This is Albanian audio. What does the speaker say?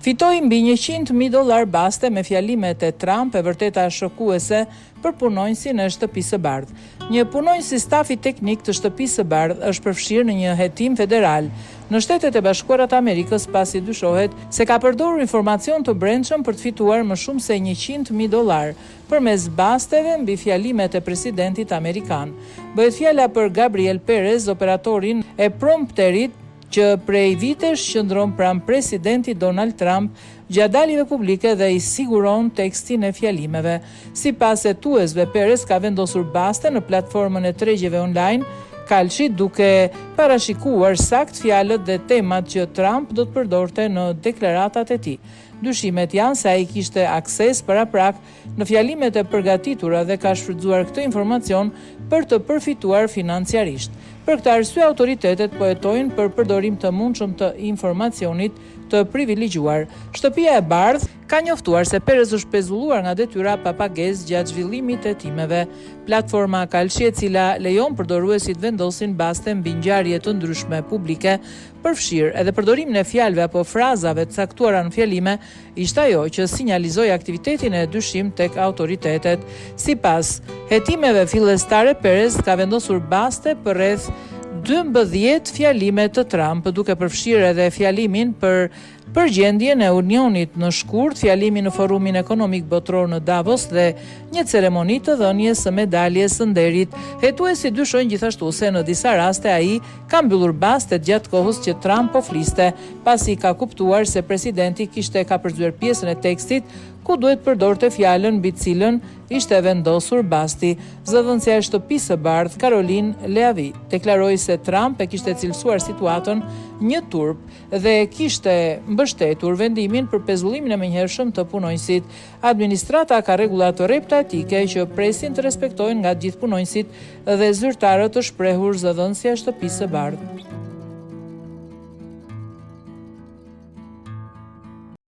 Fitoi mbi 100.000 dollarë baste me fjalimet e Trump e vërteta shokuese për punonjësin e Shtëpisë së Bardhë. Një punonjës i stafit teknik të Shtëpisë së Bardhë është përfshirë në një hetim federal në Shtetet e Bashkuara të Amerikës pasi dyshohet se ka përdorur informacion të brendshëm për të fituar më shumë se 100.000 dollarë përmes basteve mbi fjalimet e presidentit amerikan. Bëhet fjala për Gabriel Perez, operatorin e prompterit që prej vitesh qëndron pranë presidentit Donald Trump gjatë daljeve publike dhe i siguron tekstin e fjalimeve. Sipas hetuesve, Perez ka vendosur baste në platformën e tregjeve online Kalshi duke parashikuar saktë fjalët dhe temat që Trump do të përdorte në deklaratat e tij. Dyshimet janë se ai kishte akses paraprak në fjalimet e përgatitura dhe ka shfrytëzuar këtë informacion për të përfituar financiarisht. Për këtë arsye autoritetet po hetojnë për përdorim të mundshëm të informacionit të privilegjuar. Shtëpia e Bardhë ka njoftuar se Perez është pezulluar nga detyra pa pagesë gjatë zhvillimit të hetimeve. Platforma Kalshi e cila lejon përdoruesit vendosin baste mbi ngjarje të ndryshme publike, përfshirë edhe përdorimin e fjalëve apo frazave të caktuara në fjalime, ishte ajo që sinjalizoi aktivitetin e dyshimtë tek autoritetet. Sipas hetimeve fillestare, Perez ka vendosur baste për rreth 12 fjalime të Trump, duke përfshirë edhe fjalimin për për gjendjen e Unionit në shkurt, fjalimin në Forumin Ekonomik Botëror në Davos dhe një ceremoni të dhënies së medaljes së nderit. Hetuesit dyshojnë gjithashtu se në disa raste ai ka mbyllur bastet gjatë kohës që Trump po fliste, pasi ka kuptuar se presidenti kishte kapërcyer pjesën e tekstit ku duhet përdorte fjalën mbi të cilën ishte vendosur basti. Zëdhënësja e Shtëpisë së Bardhë, Karoline Leavitt, deklaroi se Trump e kishte cilësuar situatën një turp dhe e kishte mbështetur vendimin për pezullimin e menjëhershëm të punonjësit. Administrata ka rregulla të rrepta etike që presin të respektohen nga të gjithë punonjësit dhe zyrtarët është shprehur zëdhënësja e Shtëpisë së Bardhë.